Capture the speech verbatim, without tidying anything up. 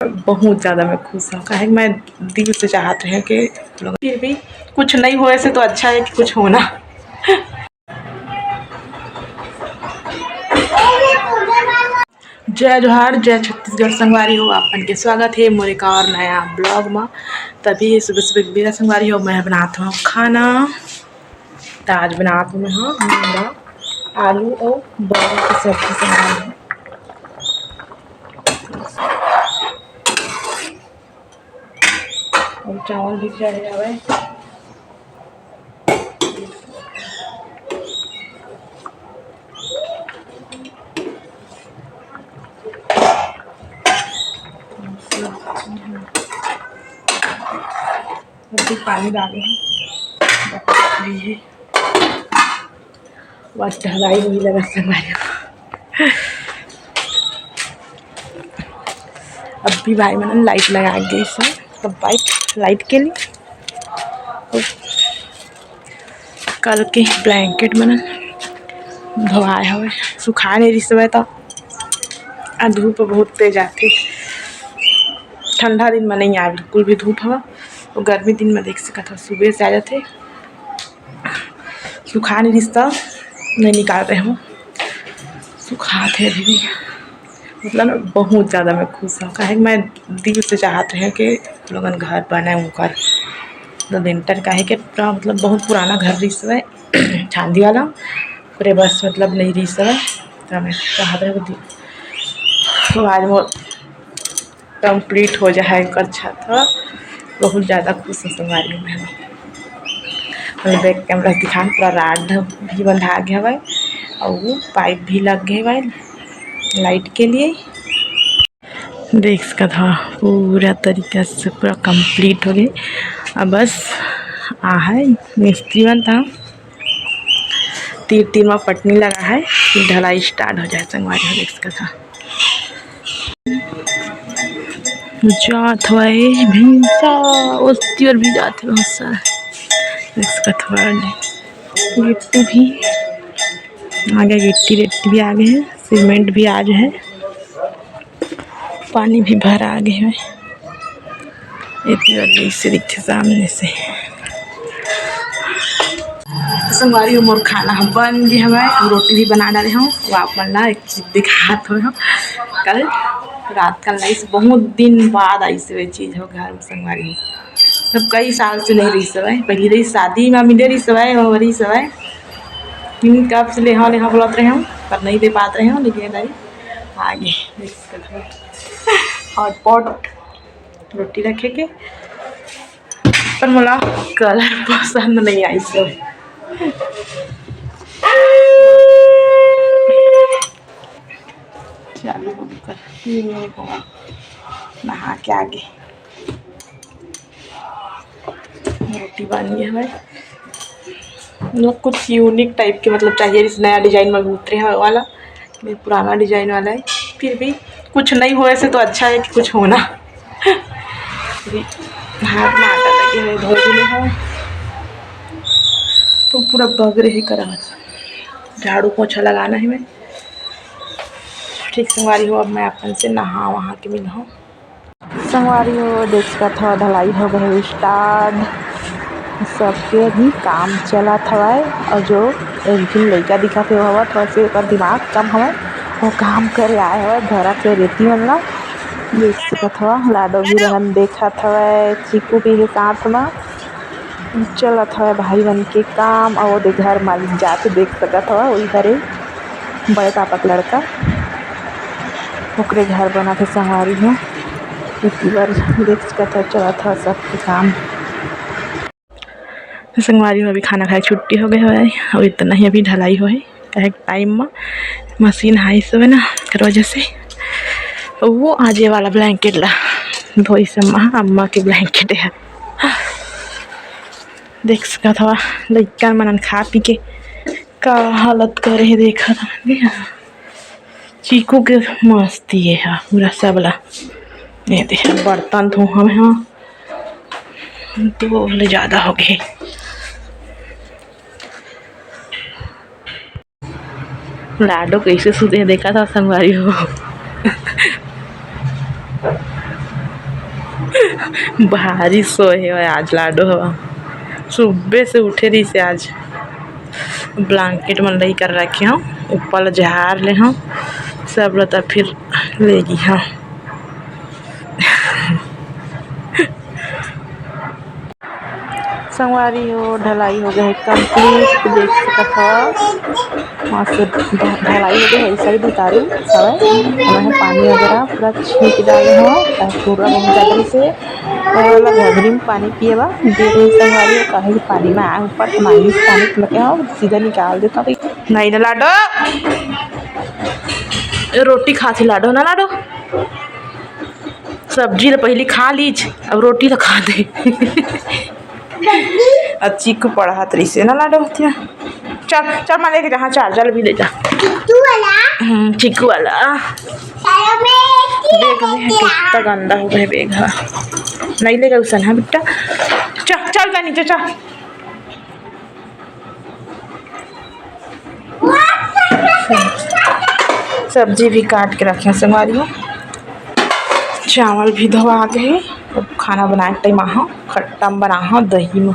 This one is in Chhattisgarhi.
बहुत ज़्यादा मैं खुश हूँ, काहे कि मैं दिल से चाहत रहे कि लोग, फिर भी कुछ नहीं होए से तो अच्छा है कि कुछ होना। जय जोहार, जय छत्तीसगढ़ संगवारी हो, आप मन के स्वागत है मोर एक और नया vlog में। तभी सुबह सुबह के बेरा संगवारी हो, मैं बनात हूँ खाना। तो आज बनात हूँ मैं, हाँ, आलू और बड़ा की सब्जी संगवारी हो। अउ चावल भी चढ़े हवय। अभी पानी डाले हैं। बस ढलाई नहीं लगा संगवारी। अभी भाई मन लाइट लगा गे हे, सब बाइक लाइट के लिए। कल के ब्लैंकेट मन धोवाए हवे, सुखाए नहीं रिसवे त। आ धूप बहुत तेज आथे, ठंडा दिन में नहीं आए बिल्कुल भी धूप हवा। वो गर्मी दिन में देख सकत हो, सुबह से आ जाथे। सुखा नहीं रिसता, नहीं निकाल रहे हूँ, सुखात है अभी भी। मतलब बहुत ज़्यादा मैं खुश हूँ, काहे कि मैं दिल से चाहत रहे कि लोगन घर बने उनकर। तो लेंटर काहे के पूरा, मतलब बहुत पुराना घर रिसवे, छांदी वाला, ओकरे बस मतलब नहीं रिसवे, तो मैं चाहत रहे कि दि-, तो आज मोर complete हो जाए एकर छत ह। बहुत ज़्यादा खुश हूँ संगवारी हो मैं। मैं back camera दिखान, पूरा rod भी बंधा गे हवय अउ pipe भी लग गे हवय light के लिए। देख सकत हव पूरा तरीका से पूरा complete हो गे। अब बस आहे मिस्त्री मन त तीर तीर म पटनी लगा है, ढलाई start हो जाए संगवारी हो। देख सकत हव जात हवय भैंसा, ओस्ती ओर भी जात हवय भैंसा। देख सकत हव गिट्टी भी आगे, गिट्टी रेट्टी भी आगे है, सीमेंट भी आज है। पानी भी भरा गे हवय। एती बर जइसे दिखथे सामने से। संगवारी हो, मोर खाना ह बन गे हवय, रोटी भी बना डाले हव। वो आप मन ला एक चीज दिखात हवय, कल रात कल आइस, बहुत दिन बाद आइस हवय चीज हो घर में संगवारी हो। मतलब कई साल से नहीं रहिस हवय, पहली रहिस शादी में मिले रहिस हवय, वो रहिस हवय। लेकिन कब से लेहव लेहव बोलत रहे हव, पर नहीं दे पात रहे हव, लेकिन ये दारी आ गे। देख सकत हव hot pot रोटी रखे के, पर मोला colour पसंद नहीं आइस हे। चालू हो कर फिर मेरे को नहा के आगे रोटी बन गया है। लोग कुछ unique type के मतलब चाहिए, इस नया design में उतरे हैं वाला, ये पुराना design वाला है। फिर भी कुछ नहीं होए से तो अच्छा है कि कुछ होना। अभी हाथ में आटा लगे हुए, धो भी नहीं है, तो पूरा बग रहे करा। झाड़ू पोछा लगाना है मैं। ठीक संगवारी हो, अब मैं अपन से नहा वहा के मिलहूँ। संगवारी हो, देख सकत हव, ढलाई हो गए start। सबके अभी काम चलत हवय, और जो एक झन लइका दिखत हे, वो हवय थोड़ा से ओकर दिमाग कम हवय, वो काम करे आए हवय, भरत हे रेती मन ला। देख सकत हव, लाडो भी रहन देखत हवय, चीकू भी हे साथ म। चलत हवय भाई मन के काम, अउ ओदे घर मालिक जात हे, देख सकत हव, ओही घरे बड़े पापा के लड़का, ओकरे घर बनत हे संगवारी हो। इसी बर देख सकत हव, चलत हवय सबके काम। संगवारी हो, अभी खाना खाए छुट्टी हो गए हवय, अउ इतना ही अभी ढलाई होहे। काहे टाइम म मशीन हाइस हवे ना, ओकर वजह से। वो आजे वाला ब्लैंकेट ला धोई से अम्मा, अम्मा के ब्लैंकेट है। देख सकत हवा, लइका मन खा पी के का हालत करे हे, देखत हन। चीकू के मस्ती ये हा पूरा सबला। ये दे, बर्तन धो हवे हा, दो ले ज्यादा हो गए। लाडो कैसे सुते देखा था संगवारी हो। भारी सोए हे आज लाडो ह, सुबह से उठे रहिसे आज। ब्लैंकेट मन लई कर रखे हंव, ऊपर ल झार ले हंव सब ल, त फिर ले गी हंव। संगवारी हो, ढलाई हो गए हे complete, देख सकत हव, मस्त ढ-, ढलाई हो गए हे। साइड उतारू हवय, ओमा हे पानी वगैरह पूरा छींट डाले हव, ताकि पूरा बहुत ज्यादा से ओला घघरी में पानी पिए बर दे रहे संगवारी हो, काहे कि पानी में आए ऊपर तो मांगिस पानी तो लगे हव, सीधा निकाल देता। नहीं ना लाडो, रोटी खाथे लाडो ना लाडो। सब्जी ल पहिली खा लीच, अब रोटी ल खा दे। अब चीकू पढ़त रहिसे ना लाडो होतिया। चल, चल, मैं लेके जा, हाँ, चार्जर भी ले जा। चिट्टू वाला। हम्म, चीकू वाला। सारा में एक ही बैग में है, कितना गंदा हो गया बैग, हाँ। नहीं लेगा उसन, हाँ बेटा। चल, चल जा नीचे, चल। सब्जी भी काट के रखे संगवारी हो, चावल भी धोवा गए। अब खाना बनाए टाइम आहा, खट्टा में बना हा दही में।